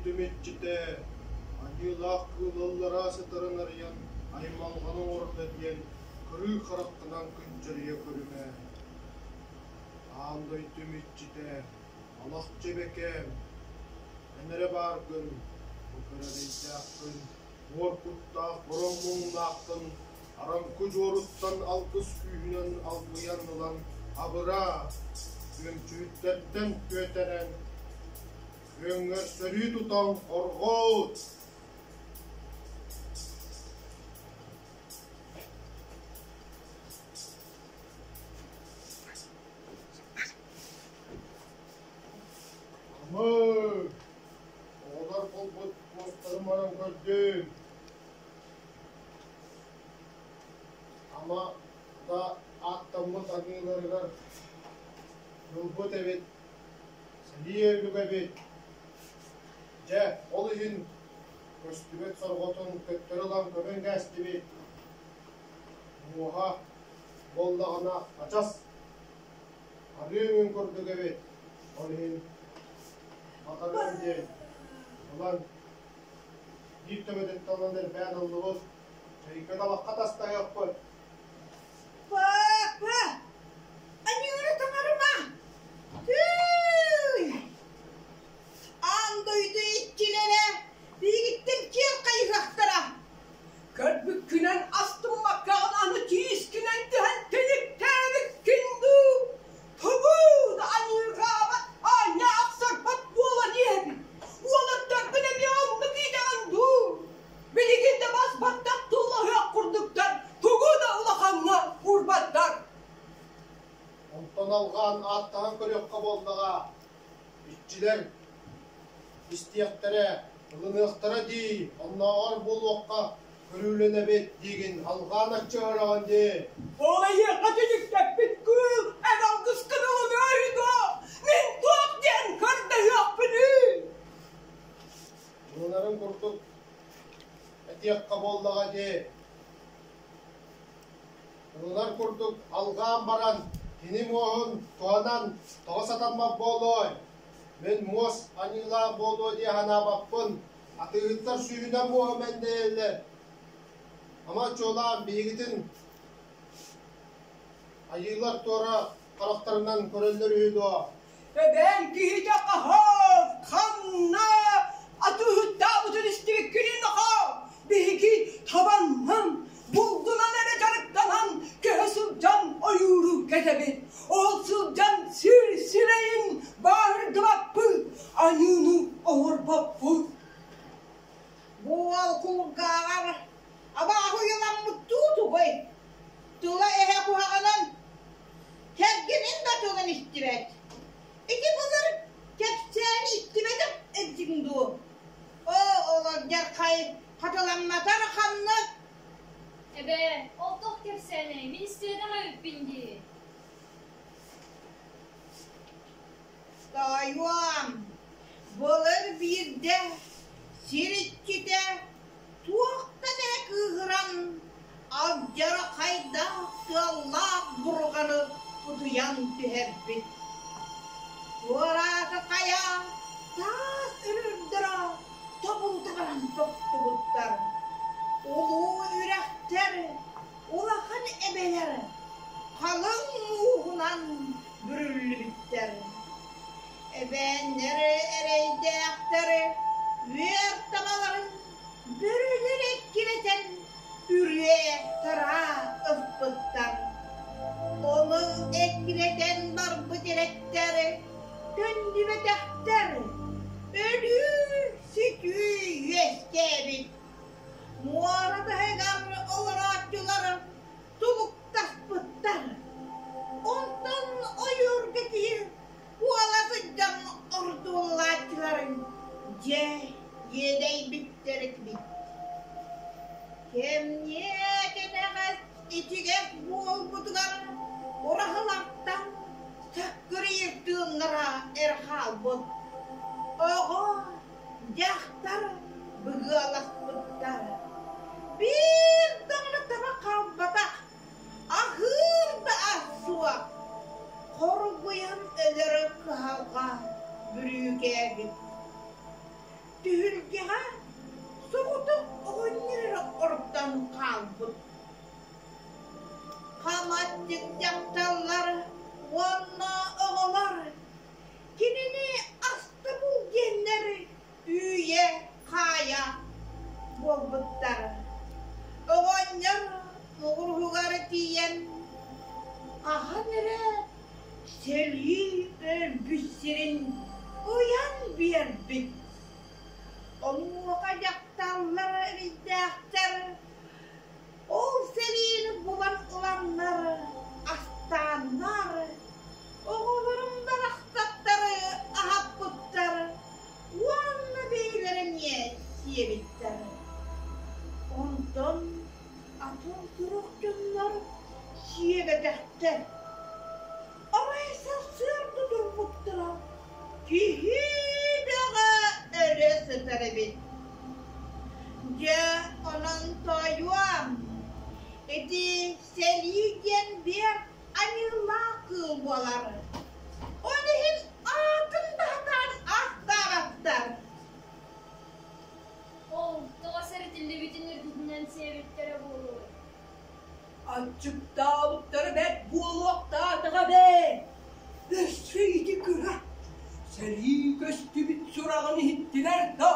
дойдум иччитэ, аньыылаах кыыл аллараа сытарын арыйан аймалҕаны оҥордо диэн кырыы хараххынан күнчэрийэ көрүмэ. Аан дойдум иччитэ, Алахча эбэкээм, эн эрэ бааргын, бу кыра эрэйдээххин, муор куттаах бороҥ муҥнааххын араҥкы дьуоруттан алгыс күүһүнэн албыйан ылан абыраа, күөмчүһүттэртэн күөтэрэн, күөҥҥэр сөрүү тутан хорҕоот! Амы! Оҕолор булбут муостарын баран көрдүм. Ама да ааттаммыт аныыларыгар ылбыт эбит, сэлии өлүк эбит. Дьэ, ол иһин көстүбэт сорҕотун төттөрү ылан көмөн кээстибит. Муоһа буоллаҕына адьас арыы өҥүн курдук эбит. Ол иһин батарыам диэн ылан биир төбөтүттэн ылан эрбээн ыллыбыт. Чэйгэ талахха тастайыахпыт. Папа! Аньыыры таҥарыма! Тыый! Аан дойду иччилэрэ биһигиттэн киэр хайыһыахтара. Көрбүккүнэн астыммаккаҕын аны тиискинэн түһэн тиниктээбиккин дуу? Тугу да аньыырҕаабат, аанньа ахсарбат буолан иһэбин. Уолаттаргын эмиэ оннук иитэҕин дуу? Билигин да бас баттах туллаһыах курдуктар, тугу да улахаҥҥа уурбаттар. Онтон алҕаан ааттаһан көрүөххэ буоллаҕа. Иччилэр истиэхтэрэ, ылыныахтара дии, оннооҕор буолуохха көрүүлэнэбит диигин алҕаан аччыһыраҕын дии. Ол эйиэхэ түнүктэппит кыыл эн алгыскын ылыныа үһү дуо? Мин туох диэн көрдөһүөхпүнүй? Ылынарын курдук этиэххэ буоллаҕа дии. Ылынар курдук алҕаан баран, кини муоһун туһанан тоҕо сатаммат буолуой? Мин муос аньыылаах буолуо дии санаабаппын. Атыыһыттар сүүһүнэн муоһу мэндэйэллэр. Ама чуолаан биһигитин айыылар туора харахтарынан көрөллөр үһү дуо? Эбээн киһитэ хаһан, ханна атыыһыттаабытын истибиккиний нохоо? Биһиги табаннан, булдунан эрэ дьарыктанан көһө сылдьан ойууру кэтэбит. Ол сылдьан сир сирэйин бааһырдыбаппыт, аньыыны оҥорбоппут. Бу уол кулгааҕар абааһы уйаламмыттуу тугуй? Тыла эһэ куһаҕанын Кэргэнин да тылын истибэт. Ити былыр кэпсээни истибэтэх эбитиҥ дуо? Оо, олордьархай хатыламматар ханнык? Эбээ, ол туох кэпсээнэй, мин истибэтэх эбиппин дии. Тоойуом, былыр биирдэ сир иччитэ Туохтан эрэ кыыһыран, алдьархайдаах тыаллаах бурҕаны утуйан түһэрбит. Туорааты хайа таас үрдэрэ тобулута баран тохтубуттар. Улуу үрэхтэр, улахан эбэлэр халыҥ мууһунан бүрүллүбүттэр. Эбээннэр эрэйдээхтэр үөр табаларын бөрөлөр эккирэтэн үрүө-тараа ыппыттар. Ону эккирэтэн барбыт эрэттэр төннүбэтэхтэр, өлүү-сүтүү үөскээбит. Муора таһыгар олорооччулар тулуктаспыттар. Онтон ойуурга киһи Куола сылдьан ордууллааччыларын дьэ иэдэйбиттэр этибит. Кэмниэ кэнэҕэс ичигэс буолбутугар ураһалартан саккырыйар тыыннара эр хаалбыт. Оҕо, дьахтар быгыаласпыттар. Биир даҕаны таба хаалбатах. Аһыыр да ас суох, хоргуйан өлөрө кыһалҕа бүрүүкээбит. Аччык дьахталлар уонна оҕолор кинини астабыл диэннэр үүйэ-хаайа буолбуттар. Оҕонньор муҥуруһугар тиийэн хаһан эрэ сэлии өлбүт сирин ыйан биэрбит. Онуоха дьахталлар эрэйдээхтэр Ол сэриини булан ыланнар, астааннар, оҕолорун барахсаттары аһаппыттар уонна бэйэлэрэ эмиэ сиэбиттэр. Онтон атын сорох дьоннор сиэбэтэхтэр. Арай сарсыарда турбуттара киһи бөҕө өлө сытар эбит. Дьэ, онон тоойуом, ити сэлии диэн биэр аньыылаах кыыл буолар. Ол иһин аатын да сатаан ааттаабаттар. Ол тоҕо сэрэтиллибитин үрдүнэн сиэбиттэрэ буолуой? Аччыктаабыттара бэрт буолуохтаатаҕа эбээт! Өссө ити кыра сэлии көстүбүт сураҕын иһиттилэр да,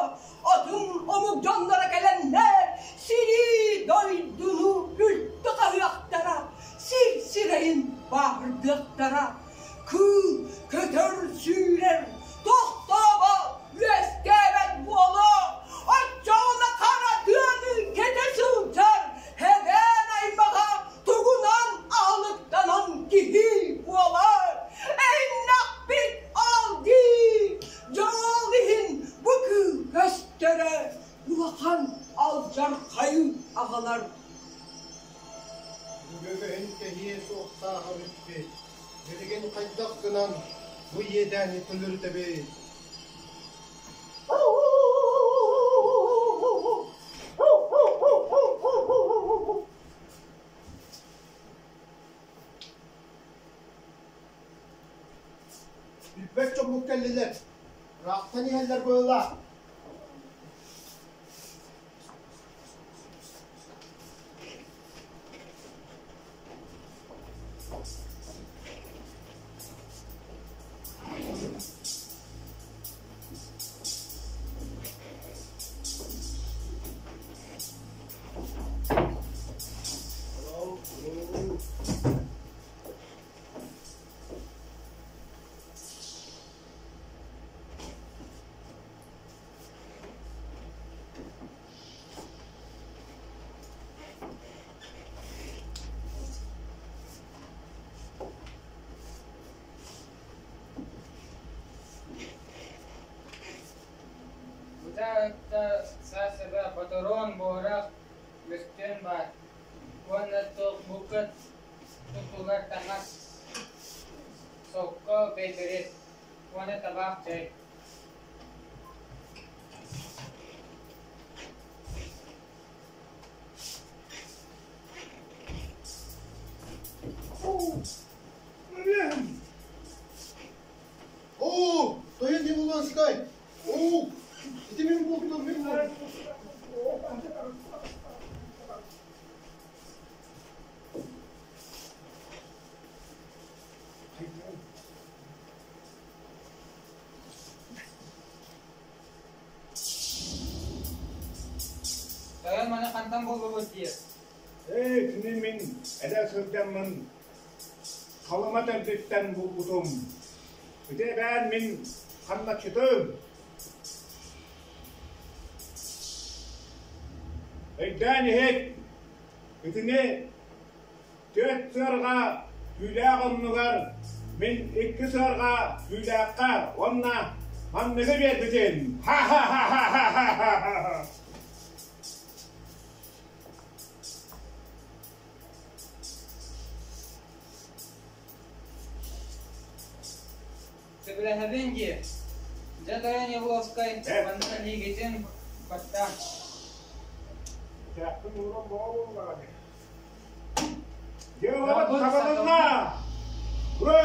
атын омук дьонноро кэлэннэр сирии дойдуну үлтү хаһыахтара, сир сирэйин бааһырдыахтара. Кыыл көтөр сүүрэр, тохтообот, үөскээбэт буолуо, оччоҕуна хара тыаны кэтэ сылдьар эбээн аймаҕа тугунан аһылыктанан киһи буолар. Эйнэхпит ол дии, дьол иһин бу кыыл көстөрө улахан алдьархайы аҕалар. Үгүөһүн кэһиэ суохтаах эбиппит. Билигин хайдах гынан бу иэдээни төлөрүтэбит? Билбэт дьоммут кэллилэр. Ыраахтан иһэллэр быһыылаах. Бытаатта саа-сэбэ ботуруон буорах мөстүөн баар уонна туох тутулар таҥас, солко бэйбэрис уонна табаах чэй. Оо, тойон Явлонскай! Оо, ити мин бултум, мин бултум. Тойон маны хантан буллубут диир. Ээ, кини мин эдэр сылдьаммын Халыма төрдүттэн булбутум. Ити эбээн мин хамначчытым. Өйдөөн иһит, итини түөрт сыарҕа түүлээх оннугар мин икки сыарҕа түүлээххэ уонна манныгы биэрбитим. Ха-ха-ха-ха-ха-ха! Сөбүлэһэбин дии. Дьэ тойон Явловскай манна илиигитин баттаан. Чээхпин ууран боҕо буоллаҕа дии. Дьыалабыт табылынна! Ура!